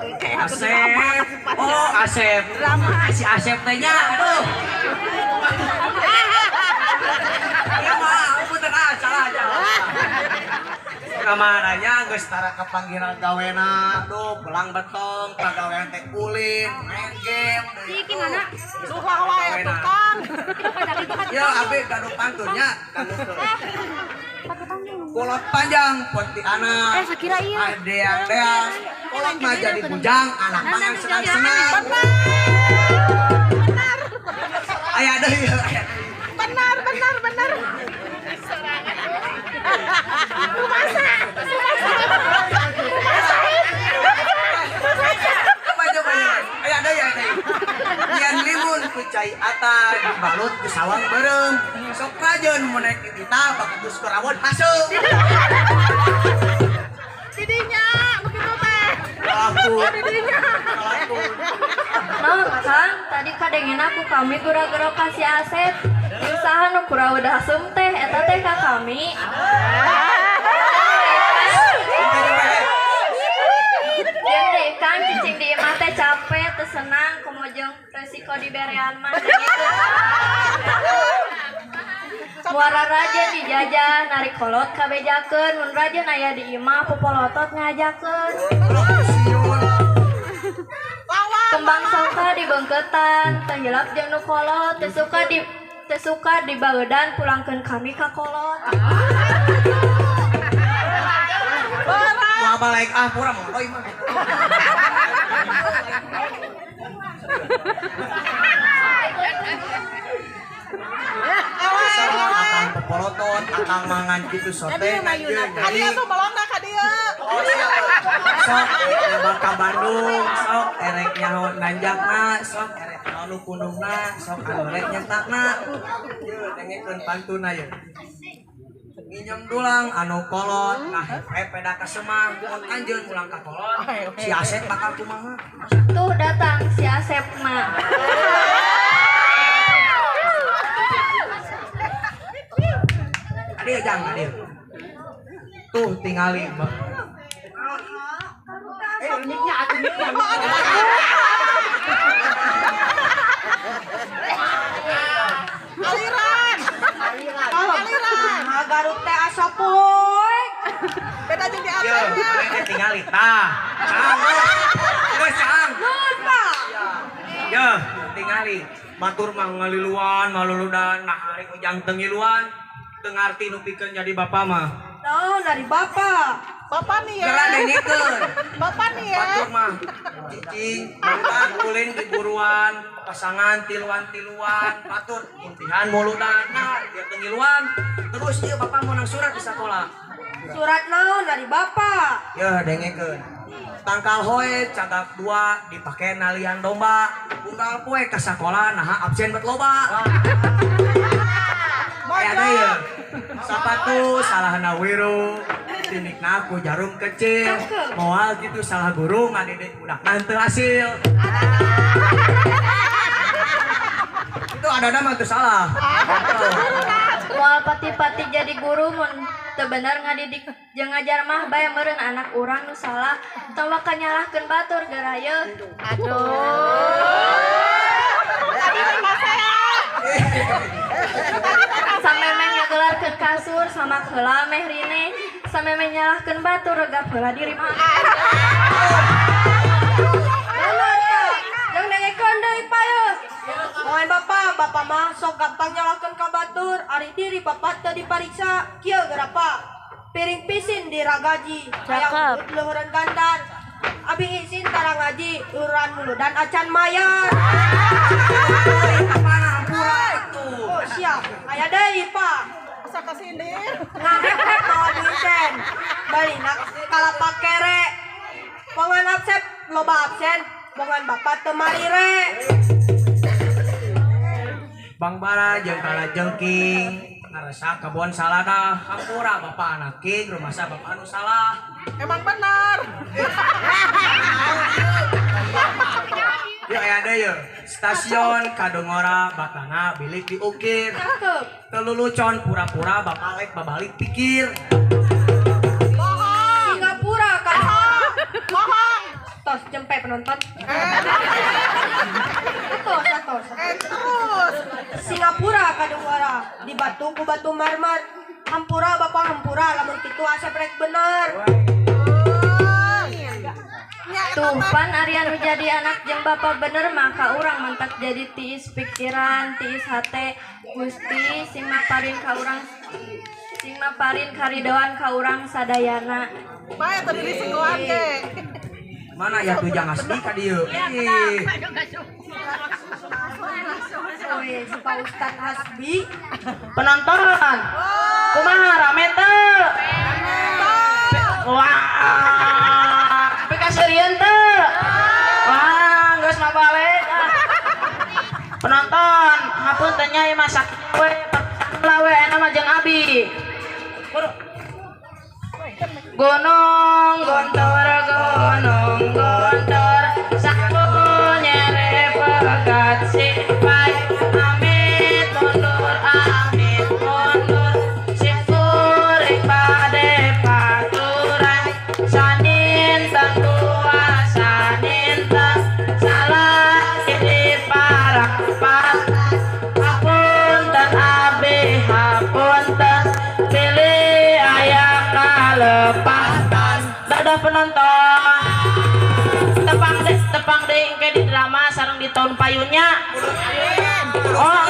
Asep. Oh, Asep. Si Asep teh nya, aduh. Ya mah, punten ah, salah aja. Kamaranya geus tara kepanggilan gawena, aduh, belang betong, pagawean teh ulin, main game. Si gimana? Suka wae tukang. Ya, abi gaduh pantunnya, Kolot panjang Pontianak. Sakira iya. Deang-deang. Kolot mah jadi bujang, anak mah senang-senang. Benar. Aya deui, aya deui. Benar, benar, benar. Rumasa, rumasa. Coba coba. Aya deui, aya deui. Nyian limun ku cai ata dibalut ku sawang beureum. Sok rajeun mun naik di tita bakal geus kurawon haseum. Didinya begitu teh. Aku. Didinya. Aku. Naon Kang, tadi kadengena ku kami gura-gura ka si Asep. Jeung saha nu kuraweud haseum teh eta teh ka kami. Jeung deui Kang cicing di imah teh capek teu senang komo jeung resiko diberean mah dengekeun. Muara rajen dijajah narik kolot kabejakeun mun rajen aya di imah popolotot ngajakeun. Kembang sangka dibengketan, teu hilap jeung nu kolot, teu suka dibagedan pulangkeun kami ka kolot. Moal balik ah pura moal euy mah. Akang popolotot, akang mangan kitu sote Ka dieu tuh melonda ka dieu. Oh siap. Sok nyebar ka Bandung, sok erek nyaho nanjakna, sok erek nyaho nu pundungna, sok anu rek nyentakna. Yeuh dengekeun pantuna yeuh. Nginjem dulang anu kolot, ngahep peda ka semang, mun anjeun mulang ka kolot, si Asep bakal kumaha? Tuh datang si Asep mah. Adia jang, adia. Tuh tingali. Miknya atuh miknya. Aliran. Aliran. Garut teh asa poe. Beda jeung di Yo, Aceh. maneh tingali tah. Cang. Geus cang. Nuhun, Pak. Yo, tingali. Batur mah ngaliluan, maluludan, nah ari ujang teu ngiluan. Teu ngarti nu pikeun jadi bapa mah. Naon dari Bapak? Bapak nih ya. Geura dengekeun. Bapak nih ya. Batur mah cicing, muludan ulin di buruan, pasangan tiluan-tiluan, batur intihan muludan, nah dia teu ngiluan. Terus ieu bapak mau nang surat di sekolah. Surat naon dari Bapak? Ya dengekeun. Tangkal hoe cagak dua dipake nalian domba. Unggal poe ka sakola naha absen bet loba. Aya deui ye. Sapatu salahna wiru, tinikna ku jarum kecil. Moal kitu salah guru ngadidik budakna teu hasil. Itu adana mah teu salah. Moal pati-pati jadi guru mun teu bener ngadidik jeung ngajar mah bae meureun anak urang nu salah tong waka nyalahkeun batur geura yeuh. Aduh. Tadi teh pasea. Samemeh ngagelarkeun kasur sama heula meh rine, samemeh nyalahkeun batur regap heula diri mah. Bener, Pak. Jeung dengekeun deui, Pak yeuh. Moal Bapak, Bapak mah sok gampang nyalahkeun ka batur, ari diri Bapak teu dipariksa. Kieu geura, Pak. Piring pisin diragaji, hayang luhureun gandar. Abi isin tara ngaji, ururan muludan acan mayar. Oh, siap. Aya deui, Pak. Asa kasindir. Ngahep-hep mawa duiten. Balina kalapak kere. Bongan absen, loba absen. Bongan bapak teu marire. Bang Bara jeung kala jengking ngaresa kebon salada hampura bapak anak king rumasa bapak anu salah. Emang benar. Ya aya deui ye. Stasiun Kadungora batana bilik diukir. Cakep. Telulucon pura-pura bapak lek babalik pikir. Bohong. Singapura kan. Bohong. Tos jempe Tempe penonton. Atos, atos. Terus. Singapura kaduara di batu ku batu marmer. Hampura bapak, hampura, lamun kitu asa rek bener. Nya eta Tuh teh. pan ari anu jadi anak jeung bapak bener mah ka urang mantak jadi tiis pikiran, tiis hate. Gusti sing maparin ka urang, sing maparin karidoan ka urang sadayana. Bae tadi risikoan ge. Mana ya tuh jangan asli ka dieu. Ih. Wes, Pak Ustad Hasbi. Penonton, kumaha, rame teu? Wah, pikaseurieun teu? Wah, geus mah balik ah. Penonton, hapunten nya, ieu mah sakieu we lah we, eta mah jeung abi. Gunung Guntur, Gunung Guntur, sapu nyere pegat sipai, amit mundur, amit mundur, simkuring bade paturan, saninten dua saninten, salah di parapat, hapunten abi, hapunten, bilih aya kalepatan. Dadah penonton. Tepang deh, tepang deh, engke di drama sareng di tahun payunnya. Oh.